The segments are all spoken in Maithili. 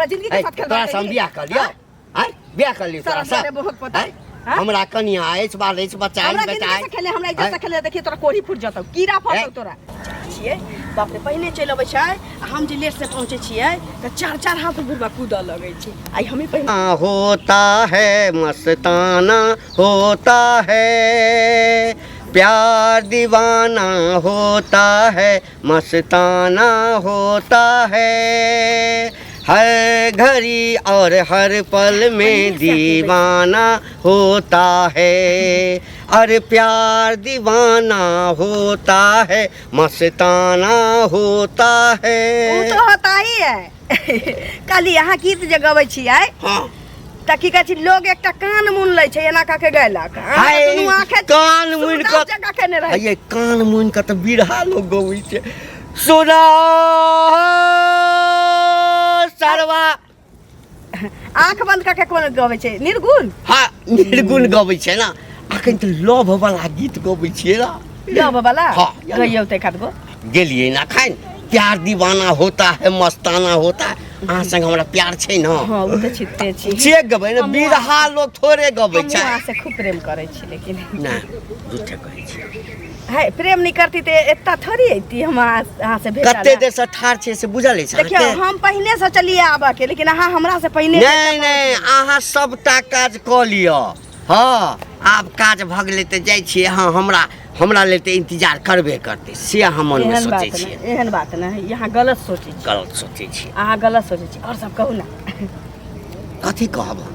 हमरा जिंदगी के ऐ, साथ तोरा खेलबा से हम बियाह कर लियौ आँय बियाह कर लियौ तोरा शरम से करे बहुत पता। आँय? हाँ? हमरा कनिया अछि बाल अछि बच्चा हमरा अछि बेटा जिंदगी से अछि खेले हमरा इज्जत से आँय? खेले देखिए तोरा कोढ़ी फूट जतौ कीड़ा फंसौ ऐ? तोरा छियै बाप रे पहिने चलि अबै छै आ हम जे लेट से पहुँचै छियै तऽ चार चार हाथ बुढ़बा कूदऽ लगै छै आइ हमे पहिने होता है मस्ताना होता है प्यार दीवाना होता है मस्ताना होता है हर घड़ी और हर पल में दीवाना होता है अरे प्यार दीवाना होता है मस्ताना होता है ओ तो होता ही है कहली अहाँ गीत जे गबै छियै हाँ तऽ की कहै छै लोग एकटा कान मुन लै छै एना कऽ के गैलक अहाँ हाय, दुनू आँखे कान मुनि कऽ सुनता जकाँ केने रहै ये कान मुनि कऽ तऽ बिरहा लोग गबै छै सुना सरवा आँख बंद कऽ के कोन गबै छै निर्गुण हाँ निर्गुण गबै छै ना अखन तऽ लव वाला गीत गबै छियै ना लव वाला हाँ। गइयौ तऽ एकाध गो गेलियै ना अखन प्यार दीवाना होता है मस्ताना होता है अहाँ संग हमरा प्यार छै ना हाँ ओ तऽ छिते छी से गबै ने हमहूँ बिरहा लोग थोड़े गबै हमहूँ छै अहाँ से खूब प्रेम करै छी लेकिन ना झूठे कहै छी है प्रेम नहीं करती तऽ एत्ता थोड़ी अयती हम अहाँ अहाँ से भेटऽ कते लए। देर से ठाढ़ छियै से बुझल अछि देखियौ अहाँके? हम पहिने से चलिए आबऽ के लेकिन अहाँ हमरा से पहिने नहि नहि अहाँ सबटा काज कऽ लिअ हँ आब काज भऽ गेलै तऽ जाइ छियै हँ हमरा हमरा लेल तऽ इंतजार करबे करतै से अहाँ मनमे एहन सोचै बात छियै नहि एहन बात नहि अहाँ गलत सोचै छी गलत सोचै छियै अहाँ गलत सोचै छी आओर सब कहू ने कथी कहब हम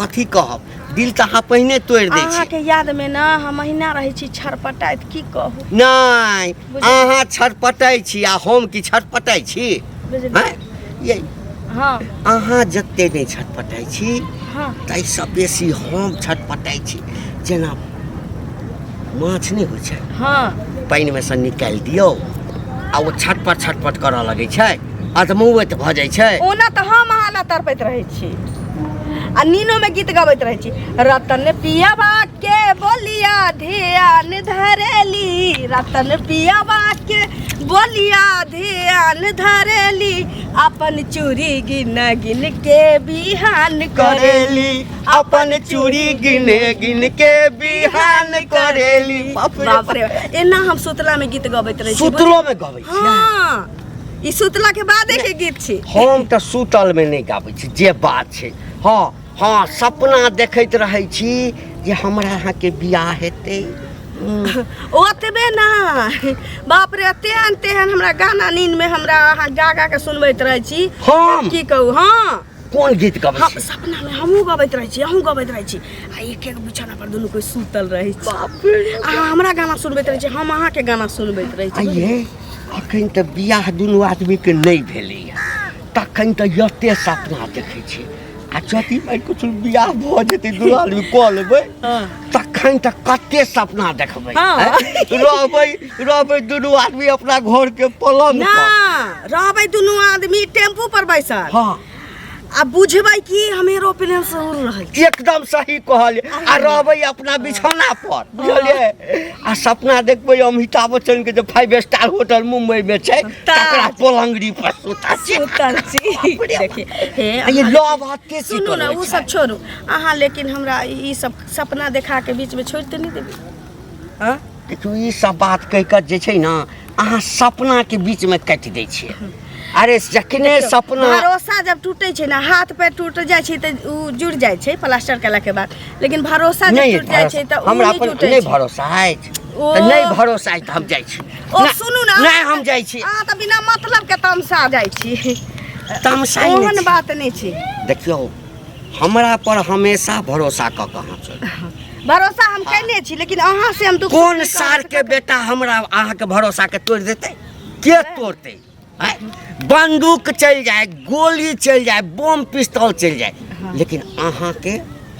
कथी कहब दिल तऽ अहाँ पहिने तोड़ि दै छी अहाँके यादमे ने हम अहिना रहै छी छरपटाइत की कहू नहि बुझलियै। अहाँ छटपटै छी आ हम की छटपटै छी बुझलियै हँ ये हँ अहाँ जते नहि छटपटै छी हँ ताहिसँ बेसी हम छटपटै छी जेना माछ नहि होइ छै हँ पानिमे सँ निकालि दियौ आ ओ छटपट छटपट करऽ लगै छै अधमुएत भऽ जाइ छै ओना तऽ हम अहाँ लए तड़पैत रहै छी आ नीनोमे गीत गबैत रहै छी रतन पियाबा के बोलिया ध्यान धरेली रतन पियाबा के बोलिया ध्यान धरेली अपन चूड़ी गिन गिन के बिहान करेली करेली अपन चूड़ी गिने गिन के बिहान करेली बाप रे बाप रे एना हम सुतला में गीत गबैत रहै छी सुतलो में गबै छियै हाँ ई सुतला के बादे के गीत छी हम तऽ सुतल में नहि गाबै छी जे बात छै हँ हँ सपना देखैत रहै छी जे हमरा अहाँके बियाह हेतै ओतबे ना बाप रे तेहन तेहन हमरा गाना नींद में हमरा अहाँ गा गा के सुनबैत रहै छी हम की कहू हाँ कोन गीत गबै हम छी सपना में हमहूँ गबैत रहै छी अहूँ गबैत रहै छी आ एक एक बिछौना पर दुनू कोइ सुतल रहै छी बाप रे अहाँ हमरा गाना सुनबैत रहै छी हम अहाँके गाना सुनबैत रहै छी आइये अखन तऽ बियाह दुनू आदमीके नहि भेलैया तखन तऽ एते सपना देखै छी आ जदि मानि कऽ चलू बियाह भऽ जेतै दुनू आदमी कऽ लेबै हँ। तखन तऽ कते सपना देखबै हँ। आँय? रहबै रहबै दुनू आदमी अपना घरके पलंग ना पर रहबै दुनू आदमी टेम्पू पर बैसल हँ आ बुझबै कि हम एरोप्लेन से उड़ रहल छी एकदम सही कहलियै आ रहबै अपना बिछौना पर बुझलियै आ सपना देखबै अमिताभ बच्चन के जे फाइव स्टार होटल मुंबई में छै तकरा पलंगड़ी पर सुता छी सुतल छी देखिए हे आ ये लव हते सुनू ने ओ सब छोड़ू अहाँ लेकिन हमरा ई सब सपना देखा के बीच में छोड़ि तऽ नहि देबै हाँ देखियौ ई सब बात कहि कऽ जे छै ने अहाँ सपना के बीच में काटि दै छियै अरे जखने सपना भरोसा जब टूटे छै ने हाथ पैर टूट जाइ छै तऽ उ जुड़ जाइ छै प्लास्टर केला के बाद लेकिन भरोसा जब नहि टूट जाइ छै तऽ उ हमरा नहि पर टूटे नहि छै भरोसा अछि ओ- तऽ नहि भरोसा अछि तऽ हम जाइ छी ओ नहि- सुनू ने नहि हम जाइ छी अहाँ तऽ बिना मतलब के तमसा जाइ छी तमसाइ नहि ओहन छी। बात नहि छै देखियौ हमरा पर हमेशा भरोसा कऽ कऽ अहाँ चलू भरोसा हम केने छी लेकिन अहाँ से हम दुख कोन सुख नहि सार करब। के बेटा हमरा अहाँके भरोसा के तोड़ि देतै के तोड़तै आँय? बंदूक चलि जाय गोली चलि जाय बम पिस्तौल चलि जाय लेकिन अहाँके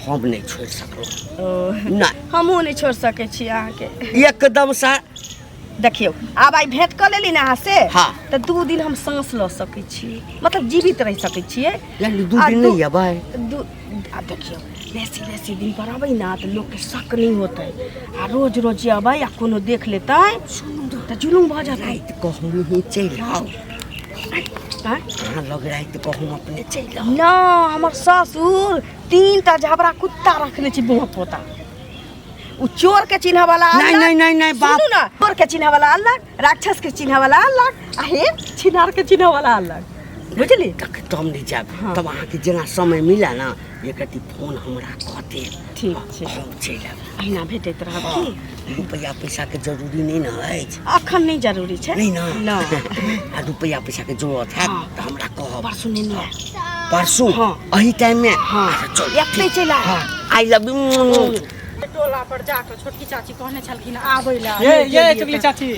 हम नहि छोड़ि सकलहुँ ओ, नहि हमहूँ नहि छोड़ि सकै छी अहाँके एकदम से देखियौ आब आइ भेंट कऽ लेली ने अहाँ से हाँ। तऽ 2 दिन हम साँस लऽ सकै छी मतलब जीवित रहि सकै छियै यानी दू आ दिन नहि अबै दू आ देखियौ बेसी बेसी दिन पर अबै ने तऽ लोकके शक नहि होतै आ रोज रोज जे अबै आ कोनो देख लेतै तऽ जुलुम भऽ जेतै राति कऽ हमही चलि आउ तऽ आँय? अहाँ लग राति कऽ हम अपने चलि आउ। न हमर ससुर 3 टा झबरा कुत्ता रखने छी बुआ पोता, उ चोर के चिन्ह वाला नहीं, अलग। नहीं, नहीं, नहीं, बाप। सुनू ना, चोर के चिन्ह वाला अलग, राक्षस के चिन्ह वाला अलग आ हे छिनार के चिन्ह वाला अलग, बुझली? तक तब नहीं जायब। हाँ। तब अहाँके जेना समय मिले ना, एक रत्ती फोन हमरा कऽ देब। ठीक छै। हम चलि आयब। अहिना भेटैत रहब की? रुपैआ पैसाके जरूरी नहि ने अछि? अखन नहि जरूरी छै। नहि ने? नहि। आ रुपैआ पैसाके जरूरत हैत हाँ। तऽ हमरा कहब। परसू नेने आयब। परसू? हाँ। एही टाइममे? हाँ। अच्छा, चलू। एतै चलि आयब। हाँ, I love you. टोला पर जाकऽ छोटकी चाची कहने छलखिन आबै लए। ये ये चुगली चाची।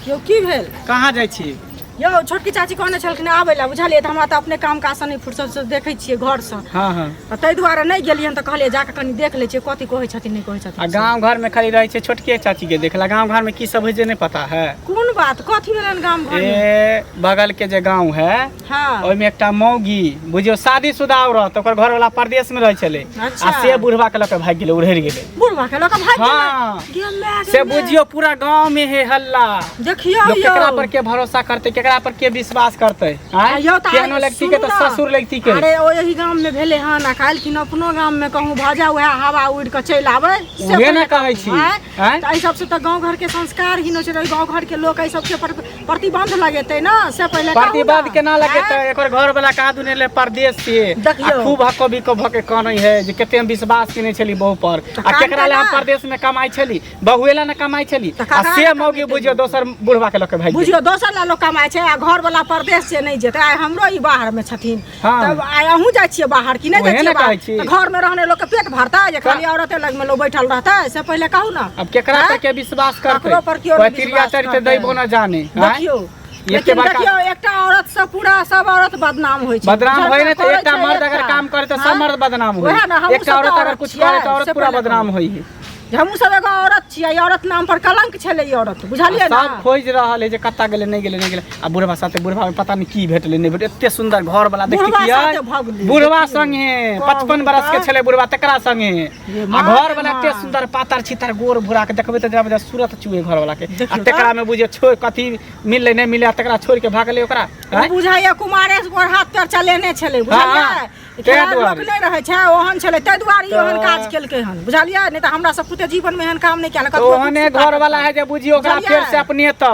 यौ, की भेल? कहाँ जाइ छी? यौ, छोटकी चाची कहने छलखिन आबै लए, बुझलियै? तऽ हमरा तऽ अपने काम काजसँ नहि फुर्सत से देखै छियै घरसँ। हाँ हाँ तऽ ताहि दुआरे नहि गेलियनि, तऽ कहलियै जाकऽ कनि देख लै छियै कथी कहै छथिन, नहि कहै आ छथिन। गाँव घर में खाली रहै छै छोटके चाची के देखला, गाँव घर में की सब होइ छै नहि पता है? कोन बात, कथी भेलनि गाम घरमे? ए बगल के जे गाँव है, ओहिमे एकटा मौगी बुझियौ शादीशुदा औरत, ओकर घरवाला परदेश में रहै छलै। आ से बुढ़वा के लऽ के भागि गेलै, उड़हरि गेलै। बुढ़वा के लऽ कऽ भागि हाँ। गेलै? गे माय, गे से माय। बुझियौ पूरा गाँव में है हल्ला। देखियौ लोग केकरा यौ। पर के भरोसा करते, केकरा पर के विश्वास करते? आँय? यौ तऽ केहनो लगती के सुनू तऽ ना। ससुर लगती के। अरे, ओ एहि गाम में भेलै हन आ काल्हि खिन अपनो गाम में कहूँ भऽ जाए, उएह हवा उड़ि कऽ चलि आबै से। उहे पहिले ने कहै छी। आँय? आँय? तऽ एहि सबसँ तऽ गाँव घर के संस्कार हीन होइ छै। तऽ गाँव घर के लोक एहि सबके प्रतिबंध लगेतै ने, से पहिले कहू ना। प्रतिबंध केना लगेतै? आँय? एकर घर वाला कहाँ दुने ले परदेश से आ देखियौ। खूब हको बिको भऽ के कानै है जे कते हम विश्वास केने छली बहू पर तऽ आ केकरा ले हम कानतै ना। परदेश में कमाइ छली, बहुए ला ने कमाइ छली। तऽ आ ककरा से ले मौगी कमेतै? बुझियौ दोसर बुढ़वा के लऽ के भागि गेलै। बुझियौ, दोसर ला लोक कमाइ छै आ घर वाला परदेश से नहि जेतै। आइ हमरो ई बाहर में छथिन। तब आइ अहूँ जाइ छियै बाहर कि नहि जाइ उहे छियै ने बाहर? कहै छी। तऽ घर में रहने लोक के पेट भरतै जे खाली औरते लग में लोक बैठल रहतै, से पहिले कहू ना। अब केकरा आँय? पर के विश्वास करतै? ककरो पर केओ कोइ नहि तिरिया विश्वास चरित्र करतै। दैबो न जाने, आँय? देखियौ, एते लेकिन बड़का- देखियौ, एकटा औरत से पूरा सब औरत बदनाम होइ छै। बदनाम होय ने तऽ करै एकटा छै मर्द अगर एकटा। काम करे तऽ सब हाँ? मर्द बदनाम होय। वएह ने, हमहूँ एकटा सब औरत तऽ अगर औरत कुछ छियै, करे तऽ औरत से पूरा पहिले बदनाम कहू। होय है। हमहूँ सब एगो औरत छियै, ई औरत नाम पर कलंक छलै ई औरत, बुझलियै ना? सब खोजि रहल है जे कतऽ गेलै, नहि गेलै, नहि गेलै। आ बुढ़वा साथे, बुढ़वा में पता नहि की भेटलै, नहि भेटलै, एते सुंदर घर वाला बुढ़वा देखतियै। साथे भगलै, बुढ़वा देखियौ। संगे कहू 55 बरस के तऽ। छलै बुढ़वा, तकरा संगे ये आ माँ घर गे वाला एते माँ। सुंदर पातर छितर गोर भूरा के देखबै तऽ जेना सूरत चुए घर वाला के। आ देखियौ तकरा तऽ। में बुझियौ छोड़ कथी मिललै, नहि मिललै, आ तकरा छोड़ के भागलै ओकरा। ओ आँय? बुझाइया कुमारे से गोर हाथ पैर चलेने छलै, बुझलियै? हाँ, ताहि खेलाड़ लोक दुआरे। नहि रहै छै, ओहन छलै, ताहि दुआरे ई ओहन तऽ- काज केलकै हन, बुझलियै? नहि तऽ हमरा सब पुते जीवन मे एहन काम नहि कयल। तऽ ओहने घर वाला है जे बुझियौ ओकरा बुझलियै? फेर से अपनेतै।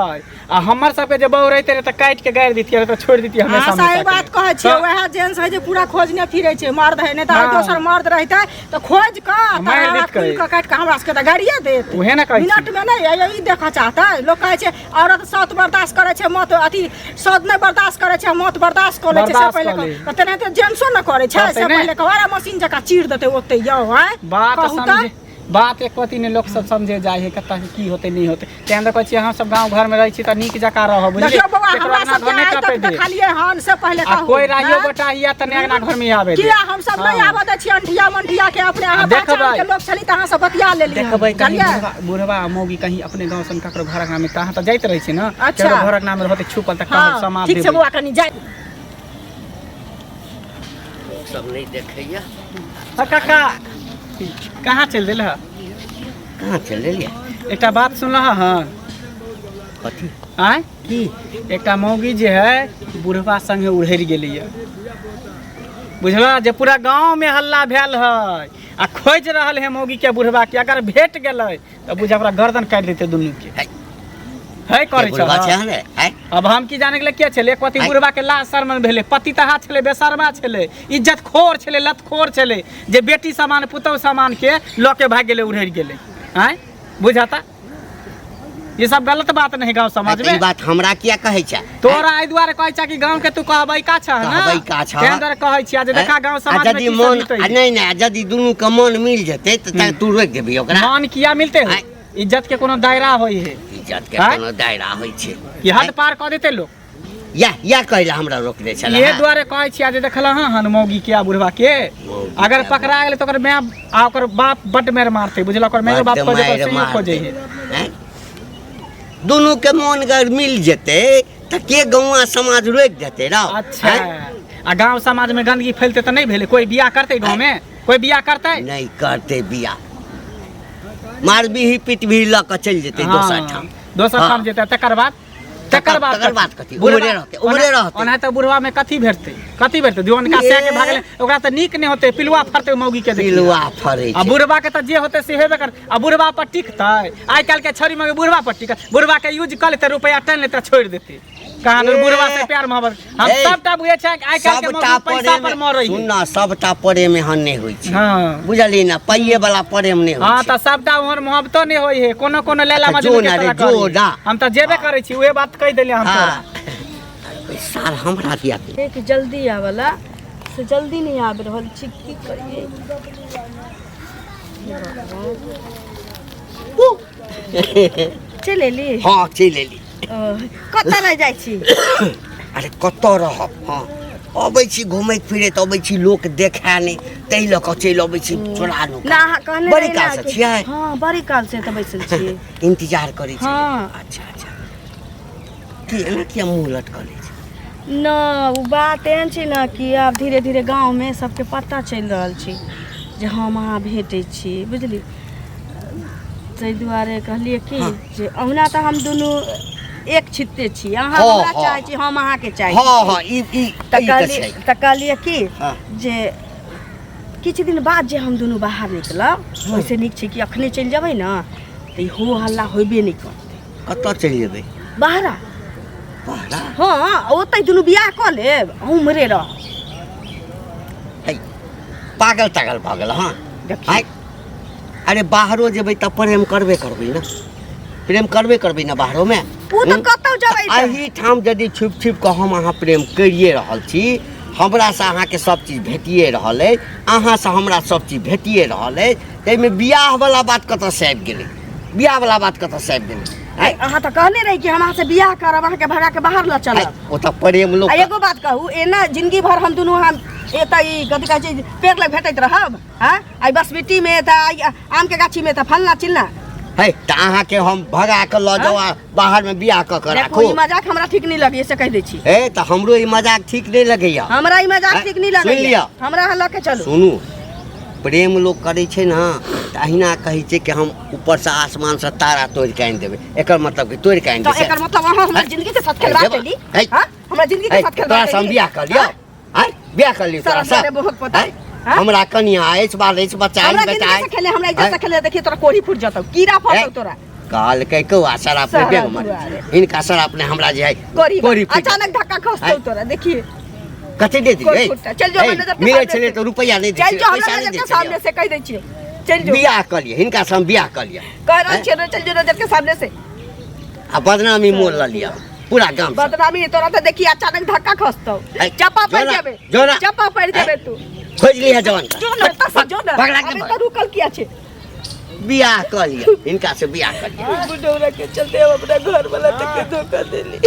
आ हमर सबके जे बहू रहितै तऽ काटि के गाड़ि दितियै, तऽ छोड़ि दितियै हमेशा हाँ, सही हमेशा के बात लिए। कहै छियै। तऽ वएह जेंट्स है जे पूरा खोजने फिरै छै, मर्द है, नहि तऽ हाँ। दोसर मर्द रहितै तऽ खोज कऽ मारि तहरा दितकै। खून कऽ काटि कऽ हमरा सबके तऽ गाड़िए देत। उहे ने कहै छी। मिनट मे नहि आइयो ई देखऽ चाहतै। लोक कहै छै औरत सौत बर्दाश्त करै छै, मौत अथी सौत नहि बर्दाश्त करै छै, मौत बर्दाश्त कऽ लै छै, से बर्दाश्त पहिले कऽ लै। कहू। तऽ तेनाहिते जेंट्सो ने करै छै। करतै से ने। पहिले कहू, अरे मशीन जकाँ चीर देतै ओतै यौ, आँय? बात कहू तऽ। समझे, बात एको अथी नहि लोक सब समझे जाइ है, कतऽ की होतै, नहि होतै। तें तऽ कहै छियै, अहाँ सब गाँव घरमे रहै छी तऽ नीक जकाँ रहब, बुझलियै? देखियौ बौआ, केकरो हमरा अंगना सबके घर नहि आइ तक टपै दे। देखलियै हन, से पहिले आ कहू। कोइ राहियो आँय? गोटा हिया तऽ नहि अंगना घरमे आबै दे। किया हम सब नहि हाँ। आबऽ दै छियै अंठिया मंठिया के? अपने अहाँ देखबै। पहचान के लोक छली तऽ अहाँ सब बतिया लेलियै हन, देखबै कहीं बुझलियै? बुढ़वा बुढ़वा आ मौगी कहीं अपने गाँव सन ककरो घर अंगना में कहाँ तऽ जाइत रहै छै ने। अच्छा। ककरो घर अंगना में रहतै छुपल तऽ कहब हाँ, समाद ठीक छै। देबै। बौआ, कनि जाय। सब नहि देखैया। हाँ, काका, कहाँ चलि देल है? कहाँ चलि एलियै? एकटा बात सुनलह हन? कथी? आँय? की? एकटा मौगी जे है बुढ़वा संगे उड़हरि गेलैया, बुझलह? जे पूरा गाँव में हल्ला भेल है आ खोजि रहल है मौगी के बुढ़वा के। अगर भेट गेलै तऽ बुझ ओकरा गर्दन काटि देतै दुनू के। है। है करै बुढ़वा छह छै ने है? अब हम की जाने गेलै के छलै। एक पति आँय? बुढ़वा के लाज शर्म भेलै, पति तऽ हाथ छलै, बेशर्मा छलै, इज्जत खोर छलै, लतखोर छलै, जे बेटी समान पुतहु समान के लऽ के भागि गेलै, उड़हरि गेलै। आँय, बुझाता ये सब गलत बात नहीं गाँव समाज तऽ ई में। बात हमरा किया कहै छै? तोरा एहि दुआरे कहै छै कि गाँव के तू कहबै का छह ना। कहबै का छह। तें दुआरे कहै छियै जे देखा गाँव आ समाज में यदि की सब मन बीतै। आ नहि नहि, आ यदि दुनू के मन मिल जेतै तऽ तू रोकि देबही ओकरा? मान किया मिलते हो? आँय? इज्जत के कोनो दायरा होइ है। इज्जत के आँय? कोनो दायरा होइ छै कि हद पार कऽ देते लोग। इएह इएह कहै लए हमरा रोकने छलै। इहे दुआरे कहै छियै जे देखल हँ हन मौगी के आ बुढ़वा के। मौगी अगर के आ पकड़ा गेलै तऽ ओकर माय आ ओकर बाप बड्ड मारि मारतै, बुझल? ओकर माय बाप बड्ड खोजै, मारि ओकर सैयो खोजै मारतै। है। आँय? दुनू के मोन अगर मिल जेतै तऽ के गौआ समाज रोकि देतै रौ? अच्छा। आँय? आ गाँव समाज में गंदगी फैलतै तऽ नहि भेलै? कोई बियाह करतै गाँव में? कोई बियाह करतै? नहि करतै बियाह, मारबीही पिटबीही लऽ कऽ चलि जेतै दोसर हाँ, ठाम। दोसर हाँ। ठाम जेतै, तकर बाद तकर तकर बाद तकर बाद कथी? उमरे रहतै, उमरे रहतै। ओना तऽ बुढ़वा में कथी भेटतै, कथी भेटतै? दिवानका सह के भागल, ओकरा तऽ नीक नहि होतै, पिलुआ फड़तै मौगी के देखिए। पिलुआ फड़ै आ छै। बुढ़वा के तऽ जे होतै से हेबे कर। आ बुढ़वा पर टिकतै? आइ काल्हि के छौड़ी मौगी बुढ़वा पर टिकत? बुढ़वा के यूज कऽ लेतै, रुपैआ टानि लेतै, छोड़ि देतै। कहाँ ए, बुढ़वा से प्यार मोहब्बत हम ए, सबटा बुझै छै। आइ काल्हि के सबटा मौगी पैसा पर प्रेम मरै है। सुन ना, सबटा प्रेम एहन नहि होइ छै। हाँ। बुझलियै ना, पाइए वाला प्रेम नहि होइ हाँ छै। तऽ सबटा ओहन मोहब्बतो नहि होइ है, कोनो कोनो लैला अच्छा, मजनू जो के ना रे, तरह जो करी। ना। हम तऽ जेबे करै छी, उहे बात कहि देलियै हम हाँ तोरा। अरे सार हमरा दिया दे। एक जल्दी आवला से जल्दी नहीं आबि रहल छी, की करिए? चलि एली? हाँ, चलि एली। ओ, कतऽ रहि जाइ छी? अरे कतऽ रहब? हाँ, अबै छी घुमैत फिरैत अबै छी, लोक देखै नहि, ताहि लऽ कऽ चलि अबै छी चोरा नुका। ना, अहाँ कहने बड़ी रही ना कालसँ कि- छियै? हाँ, बड़ी काल से तऽ बैसल छियै। इंतजार करै छी? हाँ। अच्छा अच्छा, की एना किया मुँह लटकल अछि? न, ओ बात एहन छै ने कि आब धीरे धीरे गाँवमे सबके पता चलि रहल छै जे हम अहाँ भेटै छी, बुझली? ताहि दुआरे कहलियै कि जे ओहुना तऽ हम दुनू एक छित्ते छी, अहाँ हमरा चाहै छी, हम अहाँके चाहै छी। हँ हँ, ई ई तऽ ई तऽ कहलियै छै। तऽ कहलियै कि हाँ। जे किछु दिन बाद जे हम दुनू बाहर निकलब, ओहिसँ नीक छै कि अखने चलि जेबै ने तऽ ई हो हल्ला होबे नहि करतै। कतऽ चलि जेबै? बाहरा। बाहरा? हँ, ओतहि दुनू बियाह कऽ लेब, उम्हरे रहब। है, पागल तागल भऽ गेल? हँ। देखियौ। आइ अरे बाहरो जेबै तऽ प्रेम करबे करबै ने, प्रेम करबे करबै ने बाहरोमे। ओ तऽ कतहु जेबै तऽ? एहिठाम यदि छुपि छुपि कऽ हम अहाँ प्रेम करिए रहल छी, हमरासँ अहाँके सब चीज भेटिए रहल अछि, अहाँसँ हमरा सब चीज भेटिए रहल अछि, ताहिमे बियाहवला बात कतऽसँ आबि गेलै? बियाहवला बात कतऽसँ आबि गेलै? आँय? अहाँ तऽ कहने रही कि हम अहाँसँ बियाह करब, अहाँके भगा के बाहर लऽ चलब। आँय, ओ तऽ प्रेम लोक आ एगो बात कहू, एना जिंदगी भर हम दुनू हम एतऽ ई कथी कहै छै पेड़ लग भेटैत रहब? आँय, आइ बसबिट्टी में तऽ आइ आम के गाछी में तऽ फलना चिलना। है, तऽ अहाँके हम भगा कऽ लऽ जाउ आ बाहरमे बियाह कऽ कऽ देखू, राखू? ई मजाक हमरा ठीक नहीं लगैए, से कहि दै छी। हे, तऽ हमरो ई मजाक ठीक नहि लगैया। हमरा ई मजाक आँय, ठीक नहीं सुनि लगैए। लिअ। हमरा अहाँ लऽ के चलू। सुनू, प्रेम लोक करै छै ने तऽ अहिना कहै छै कि हम ऊपरसँ आसमानसँ तारा तोड़ि कऽ आनि देबै। एकर मतलब कि तोड़ि कऽ आनि तऽ देबै? एकर मतलब अहाँ हमरा जिंदगी के साथ खेलवा जेबा। देली? है। हाँ, हमरा जिंदगी के है, साथ खेलवा तोरा से हम देली? बियाह कऽ लिअ? हाँ? आँय, बियाह कऽ लिअ तोरा शरम से? करे बहुत पता। आँय? हाँ? हमरा कनिया अछि, बाल अछि, बच्चा हमरा अछि, बेटा जिंदगी से अछि। खेले, हमरा इज्जत आँय? से खेले, देखिए तोरा कोढ़ी फूट जतौ, कीड़ा फंसौ है। तोरा। कहलकै कौआ शराब ने सारा बेग मर दुआरे। हिनका शराब ने हमरा जे है कोढ़ी कोढ़ी फूटि अचानक धक्का खसतौ आँय? तोरा, देखिए। कथी दे दी? कोढ़ी फूटता। चल जो, ए, हमरा नजर के मिलै सामने छलै से। तऽ रुपैआ नहि दै चल छलै, जो हमरा पैसा नहि नजर दै के सामने छलै। से, कहि दै छियौ, चल जो। बियाह कऽ लिअ हिनका से, हम बियाह कऽ लिअ। कह रहल आँय? छियौ ने, चल जो नजर के सामने से। आ बदनामी मोल लऽ लिअ पूरा गाम से। बदनामी तोरा तऽ देखी अचानक धक्का खसतौ, ऐ, चपा पड़ जो ना, जेबे, जो ना। चपा पड़ जेबे तू। खोजि लिअ जवान के। जो ना एतऽ से, जो ना। पगला के अबे भग। तऽ रुकल किया छै? बियाह कऽ लिअ हिनका से, बियाह कऽ लिअ। बुढ़ौरा के चलते हम अपना घर वाला तक के धोखा देली।